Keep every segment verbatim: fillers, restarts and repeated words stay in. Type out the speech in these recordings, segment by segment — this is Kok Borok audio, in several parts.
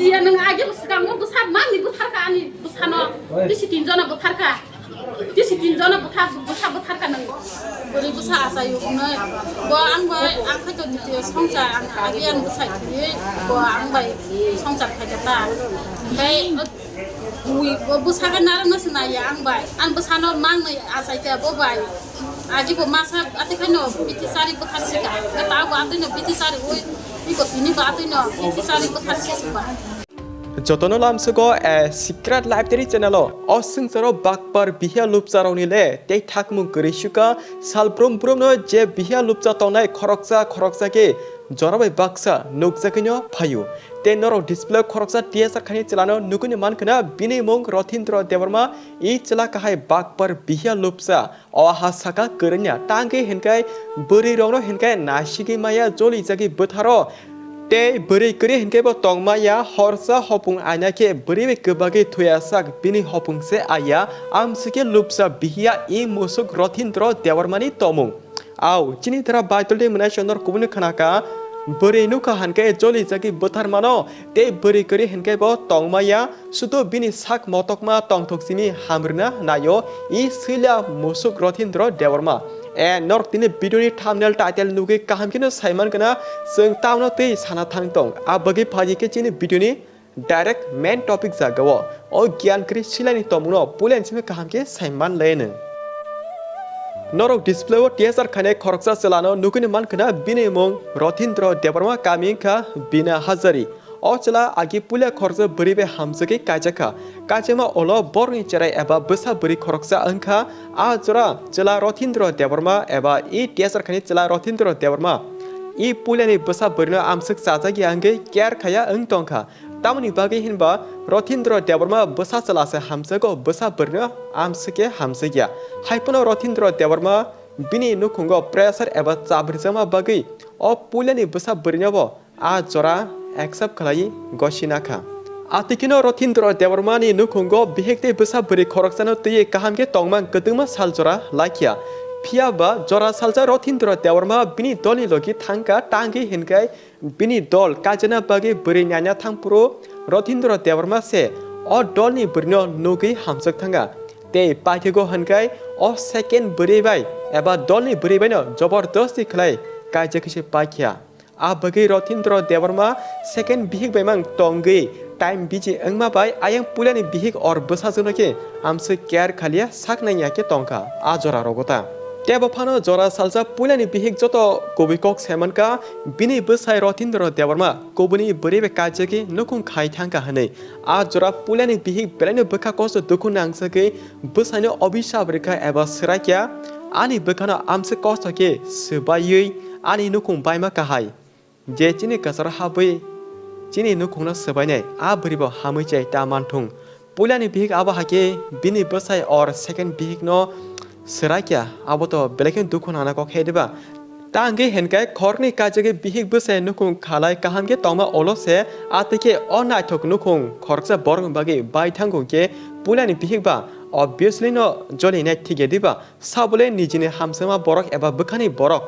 Iya, nwng agi bwskango bwsa mangni bwtharkha ani bwsano. Bisi tinjono bwtharkha. Bisi tinjono bwtha, bwsa bwtharkha nwng. Bwrwi bwsa achaio hwnwi. Bo ang bai, ang khaito ditiyo songchar, ang agi ang bwsai thwiwi, bo ang bai songchar khaikha ta. Tei, ui, bo bwsakhe narwkna se naiya ang bai. Ang bwsano mangnwi achaikha bo bai. Agi bo masa atwikhaino bithi chari bwthar sikha. Tei ta bo atwino bithi chari ui, iko tini bo atwino bithi chari bwthar sikha. Jotono lamsugo a Secret Life Diary channel o. O swngcharo bakpar bihiya lupcharokni le tei thakmung kwrwi sukha, sal brum brumno je bihiya lupcha tongnai khoroksa khoroksa khe jora bai baksa nukjagwino phaio. Tei norok display o khoroksa T S R khaini chwlano nugwino mankha na, bini mung Rothindro Debbarma, i chwla kahai bakpar bihiya lupcha. O ha saka kwrwngya, tangwi hinkai bwrwi rokno hinkai nasigwi maya, joli jagwi bwtharo. Tei bwrwi kwrwi hinkai bo tongma ya, horsa hopung aina khe bwrwi bai kwbagwi thuya sak, bini hopung se aya, amsike lupsa bihiya i musuk Rothindro Debbarmani tomung. Au, chini dara Baitul tei mwnai sonor kubuni khnaka, bwrwi nukha hinkai joli jagwi bwthar mano, tei bwrwi kwrwi hinkai bo tongma ya, sudo bini sak motokma tongthok simi hamrwna naio i swila musuk Rothindro Debbarma. E, norok tini video ni thumbnail title nugwi kaham kheno saiman gana, chwng tamno tei sana thang tong. A bagwi phaji khe chini video ni direct main topic jagao. O giyan kwrwi silani tomungno pulen simi kaham khe saiman laino. Norok display o T S R khainai khoroksa chwlano nugwino mankha na, bini mung Rothindro Debbarma, kami wngkha Bina Hazari. O chwla agi puila khoroksa bwrwi bai hamjagwi kaijakha. Kaijakma ulo borokni cherai eba bwsa bwrwi khoroksa wngkha. A jora chwla Rothindro Debbarma eba i T S R khainai chwla Rothindro Debbarma i puilani bwsa bwrwino amswk chajak ya wngwi care khaiya wng tongkha. Tamoni bagwi hinba Rothindro Debbarma bwsa chwla se hamjago, bwsa bwrwino amswk khe hamjakya. Haiphano Rothindro Debbarma bini nukhungo pressure eba chaprijama bagwi o puilani bwsa bwrwinobo a jora accept khlaiwi gosi nakha. Atikino Rothindro Debbarmani nukhungo bihik tei bwsa bwrwi khoroksano twiwi kaham khe tongmang kwtwma sal jora laikya. Phiya ba jora salsa Rothindro Debbarma bini dolni logi thangkha, tangwi hinkai bini dol kaijana bagwi bwrwi naina thangphuru Rothindro Debbarma se o dolni bwrwino nugwi hamjak thangkha. Tei paithago hinkai o second bwrwi bai eba dolni bwrwi baino jobordosti khlai kaijak khe se paikha. A bagwi Rothindro Debbarma second bihik bai mang tongwi time busy wngma bai ayang puilani bihik or bwsajwkno khe amswk care khaliya sak nangya khe tongkha a jora rogo ta. Tebo phano jora salsa puilani bihik joto kubui kok saimankha, bini bwsai Rothindro Debbarma kubuni bwrwi bai kaijagwi nukhung khai thangkha hwnwi. A jora puilani bihik belaino bwkha kosto dukhu nangsagwi bwsaino obisap rwkha eba swraikya, ani bwkhano amswk kosto khe swbaiwi ani nukhung baima kahai. Je chini kwcharo habwi chini nukhungno swbainai, a bwrwibo hamwi chai ta manthung. Puilani bihik abo hai khe bini bwsai or second bihikno swraikya, abo to belai kheno dukhu nangna kok he diba? Ta hwnkhe hinkai khoroknwi kaijagwi bihik bwsai nukhung khalai kaham khe tongma ulo se, a twi khe o naithok nukhung khoroksa borokni bagwi bai thango hwnkhe puilani bihik ba obviously no jolinai thik ya diba? Sabole nijini hamsama borok eba bwkhani borok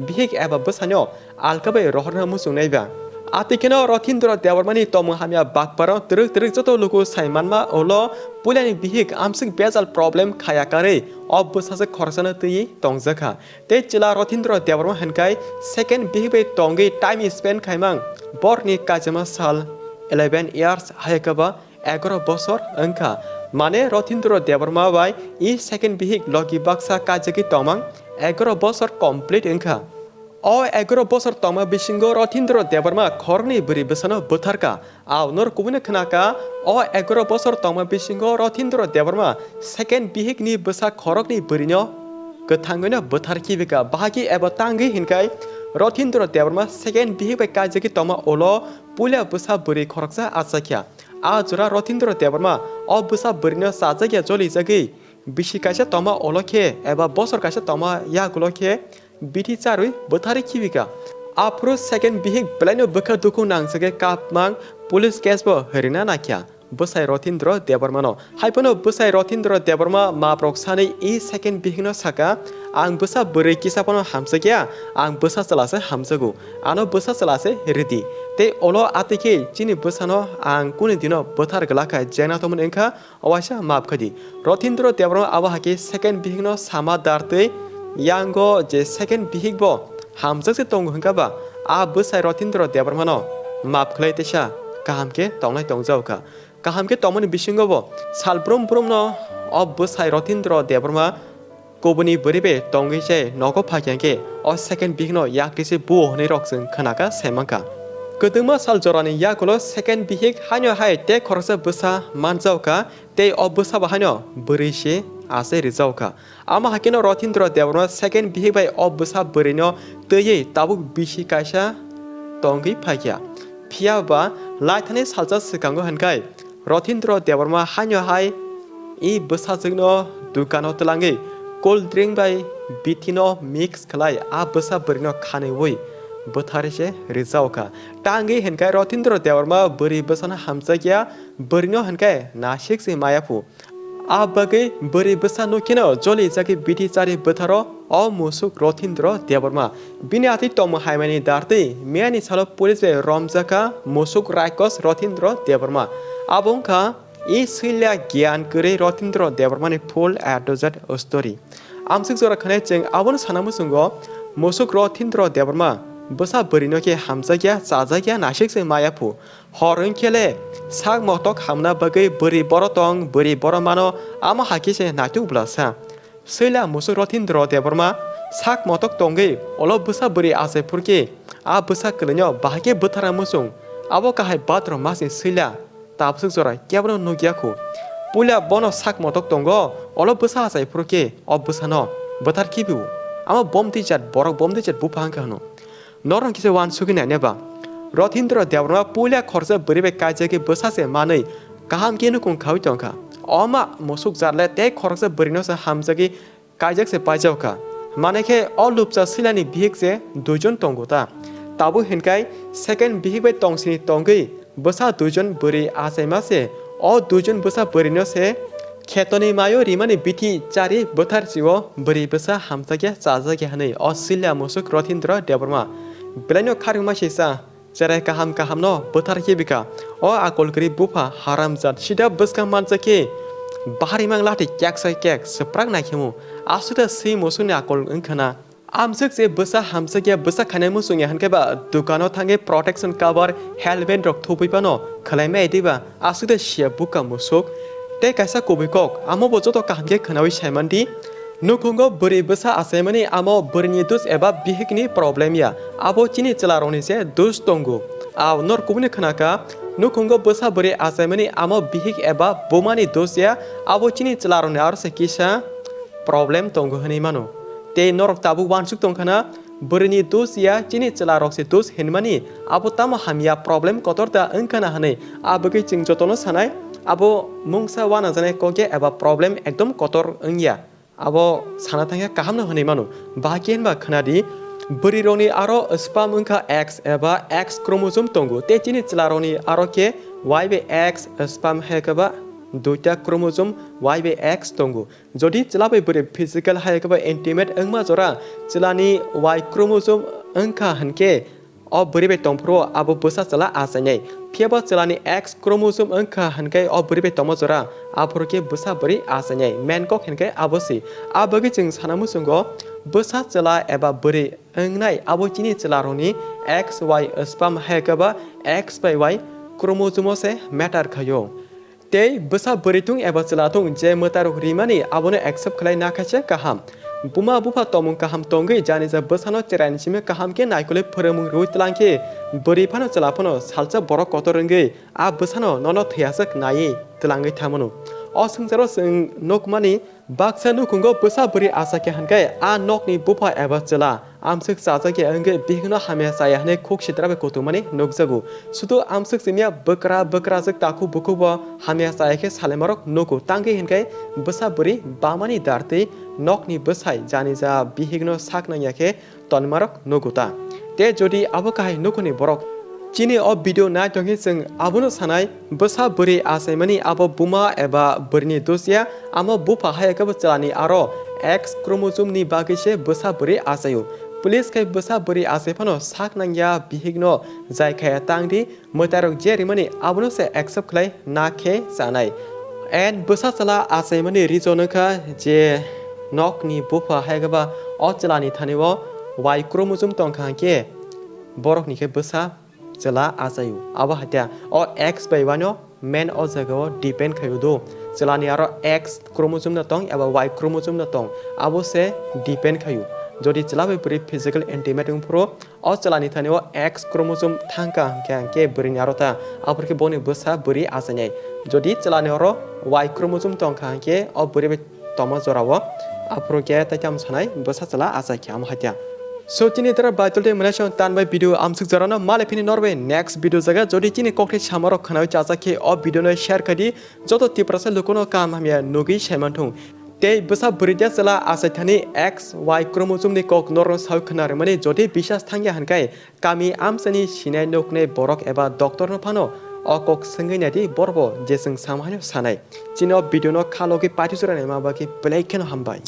bihik eba bwsaino alka bai rohorna muchungnai ba. Atikheno Rothindro Debbarmani tomung hamya bakparo twrwk twrwk joto luku sai manma ulo puilani bihik amswk bejal problem khaya karwi o bwsajwk khoroksano twiwi tongjakha. Tei chwla Rothindro Debbarma hinkai second bihik bai tongwi time spend khaimang borokni kaijama sal eleven years hayakaba egaro bosor wngkha. Mane Rothindro Debbarma bai i second bihik logi baksa kaijagwi tongmang egaro bosor complete wngkha. O egaro bosor tongma bisingo Rothindro Debbarma khoroknwi bwrwi bwsano bwtharkha. Ao nor kubuni khnakha, o egaro bosor tongma bisingo Rothindro Debbarma second bihikni bwsa khoroknwi bwrwino kwthangwino bwthar khibika. Bahai khe eba tangwi hinkai Rothindro Debbarma second bihik bai kaijagwi tongma ulo puila bwsa bwrwi khoroksa achakya. A jora Rothindro Debbarma o bwsa bwrwino chajakya jolijagwi bisi kaisa tongma ulo khe eba bosor kaisa tongma yagulo khe bithi charwi bwtharwi khibika. Aphuru second bihik belaino bwkha dukhu nangsagwi kapmang police case bo rwna nakya bwsai Rothindro Debbarmano. Haiphano bwsai Rothindro Debbarma maprok sanwi i second bihikno saka, "Ang bwsa bwrwi kisa phano hamjakya, ang bwsa chwla se hamjago, ano bwsa chwla se rwdi." Tei olo atwi khe chini bwsano ang kuni dino bwthar glak kha, jengna tongmani wngkha, owaisa maaf khaidi. Rothindro Debbarma abo hai khe second bihikno sama dartwi yango je second bihik bo hamjak se tongo hwnkha ba, a bwsai Rothindro Debbarmano maaf khlai teisa kaham khe tongnai tongjago kha. Kaham khe tongmani bisingo bo sal brum brumno o bwsai Rothindro Debbarma kubuni bwrwi bai tongwi se nogo phai khe o second bihikno yak twi se buo hwnwi rok chwng khna kha, sai man kha. Kwdwngma sal jorani yagulo second bihik haino hai tei khoroksa bwsa manjao kha, tei o bwsa bo haino bwrwi se achai rijao kha. Amo hai kheno Rothindro Debbarma second bihik bai o bwsa bwrwino twiwi tabuk bisi kaisa tongwi phai kha. Phiya ba laithani salsa swkango hwnkhai Rothindro Debbarma haino hai i bwsajwkno dukano twlangwi cold drink bai bithino mix khlai a bwsa bwrwino khanwi bwtharwi se rijao kha. Tangwi hwnkhai Rothindro Debbarma bwrwi bwsano hamjakya, bwrwino hwnkhai nasik se maya phu. A bagwi bwrwi bwsa nukheno joli jagwi bithi chari bwtharo o musuk Rothindro Debbarma. Bini atwi tongmung haimani dartwi miyani salo police bai romjakha musuk Raikos Rothindro Debbarma. Abo wngkha i swilya giyan kwrwi Rothindro Debbarmani full A to Z story. Amswk jora khwnai chwng abono sana muchungo musuk Rothindro Debbarma bwsa bwrwino khe hamjakya, chajakya, nasik se maya phu. Hor wngkhe le sak motok hamna bagwi bwrwi boro tong, bwrwi boro mano, amo hai khe se naituk bwlasa. Swila musuk Rothindro Debbarma sak motok tongwi olo bwsa bwrwi achai phuru khe a bwsa kwlwino bahai khe bwtharna muchung. Abo kahai bathroom masni swila tabswk jora kebono nukya khu. Puila bono sak motok tongo, olo bwsa achai phuru khe o bwsano bwthar khibi o. Amo bomtwi jat borok, bomtwi jat bupha wngkha hwno. Norok kisa uansugwi nainai ba. Rothindro Debbarma puila khoroksa bwrwi bai kaijakgwi bwsa se manwi kaham khe nukhung khaui tongkha. Oma musuk jat le tei khoroksa bwrwino se hamjagwi kaijak se paijak kha. Mane khe o lupcha swilani bihik se duijon tongo ta. Tabuk hinkhai second bihik bai tongsini tongwi bwsa duijon bwrwi achaima se, o duijon bwsa bwrwino se khetoni mayo rimani bithi chari bwtharchio bwrwi bwsa hamjakya chajakya hwnwi o swilya musuk Rothindro Debbarma belaino kharwngma sisa cherai kaham kahamno bwthar khibi kha. O akol kwrwi bupha haramjat sida bwskang manjakhe bahari mang lathi keksa kek swprak naikhemu, aswkda swi musukni akol wngkhana. Amswk se bwsa hamjakya, bwsa khainai muchungya hwnkhe ba dukano thangwi protection cover, helmet rok thubui phano khwlaimai diba, aswk de siya buka musuk. Tei kaisa kubui kok, amo bo joto kaham khe khwnaui saimandi. Nukhungo bwrwi bwsa achaimani amo bwrwini dos eba bihikni problem ya, abo chini chwlarokni se dos tongo. Ao nor kubuni khwnaka, nukhungo bwsa bwrwi achaimani amo bihik eba bumani dos ya, abo chini chwlarokni aro se kisa problem tongo hwnwi mano. Tei norok tabuk uansuk tongkhana, bwrwini dos ya, chini chwlarok se dos hinmani, abo tamo hamya problem kotor da wngkhana hwnwi. Abagwi chwng jotono sanai, abo mungsa uanajaknai kok ya eba problem ekdom kotor wngya. Abo sana thangya kahamno hwnwi mano. Bahai khe hinba khwnadi, bwrwirokni aro sperm wngkha X eba X chromosome tongo, tei chini chwlarokni aro khe Y bai X sperm hai khe ba duita chromosome Y bai X tongo. Jodi chwla bai bwrwi physical hai khe ba intimate wngma jora chwlani Y chromosome wngkha hwnkhe o bwrwi bai tongphuru abo bwsa chwla achainai. Phiya bo chwlani X chromosome wngkha hwnkhe o bwrwi bai tongma jora aphuru khe bwsa bwrwi achainai. Main kok hwnkhe abo se. A bagwi chwng sana muchungo bwsa chwla eba bwrwi wngnai abo chini chwlarokni X Y sperm hai khe ba X bai Y chromosome o se matter khaio. Tei bwsa bwrwi thung eba chwla thung je mwtairok rimani abono accept khlai nakhaisa kaham. Buma bupha tongmung kaham tongwi janija bwsano cheraini simi kaham khe naikolwi phwrwngmung rwui twlang khe bwrwi phano chwla phano salsa borok kotor wngwi a bwsano nono thwiyasak naiwi twlangwi thamano. O swngcharo chwng nukmani baksa nukhungo bwsa bwrwi achakya hwnkhe a nokni bupha eba chwla amswk chajakya wngwi bihikno hamya chaya hwnwi khuk sitra bai kutumani nukjago. Sudu amswk chimya bwkra bwkrajwk takhuk bukhukbo hamya chaya khe salaimarok nugo. Tangwi hinkhe bwsa bwrwi bamani dartwi nokni bwsai janija bihikno sak nangya khe tonmarok nugo ta. Tei jodi abo kahai nukuni borok chini o video nai tongkhe chwng abono sanai, bwsa bwrwi achaimani abo buma eba bwrwini dos ya, amo bupha hai khe bo chwlani aro X chromosome ni bagwi se bwsa bwrwi achaio. Police khai bwsa bwrwi achai phano sak nangya bihikno jai khaya tangdi, mwtairok je rimani abono se accept khlai na khe chanai. And bwsa chwla achaimani reason wngkha je nokni bupha hai khe ba o chwlani thani o Y chromosome tongkha hwnkhe borokni khe bwsa chwla achaio. Abo hatia o X bai wano men o jaga o depend khaio do. Chwlani aro X chromosome no tong eba Y chromosome no tong, abo se depend khaio. Jodi chwla bai bwrwi physical intimate wng phuru o chwlani thani o X chromosome thangkha hwnkhe, hwnkhe bwrwini aro ta, aphuru khe boni bwsa bwrwi achainai. Jodi chwlani oro Y chromosome tongkha hwnkhe o bwrwi bai tongma jorao aphuru khe tei tamo sanai bwsa chwla achai khe amo hatia. So chini dara baitul tei mwnaisong tan bai video amsuk jorano male phini norbai next video jaga. Jodi chini kokthai samarok khnawi chajak khe o video no share khai di, joto Tiprasa lukuno kaham hamya nugwi saimanthung. Tei bwsa bwrwi de chwla achai thani X Y chromosome ni kok norno sawi khna rwmani jodi bisas thangya hwnkhe kami amchani sinai nuknai borok eba doctor no phano o kok swngwi naidi, borbo je chwng sama haino sanai. Chini o video no kha logwi paithu chwrainai ma bagwi belai kheno hambai.